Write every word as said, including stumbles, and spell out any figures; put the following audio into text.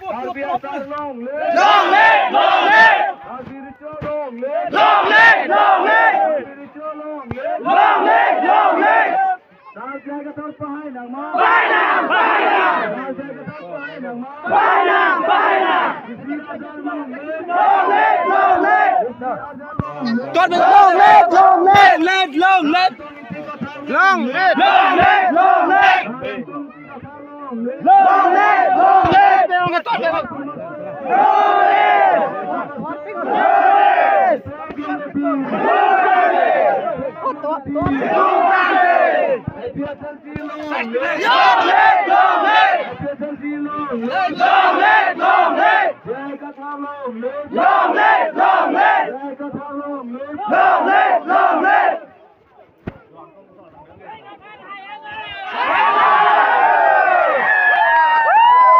Karbi Asar long live! Long live! Long live! Karbi Rongso long live! Long live! Long live! Karbi Rongso long live! Long live! Long live! Raljaik athar pahai nangma! Pahai nang! Pahai nang! Raljaik athar pahai nangma! Pahai nang! Pahai nang! Karbi Asar long live! Long live! Long live! Karbi Asar long live! Long live! Long live! Long live! Long live! Long live! Long live! Long live! Long live! Long live! Long live! Long live! Long live! Long live! Long live!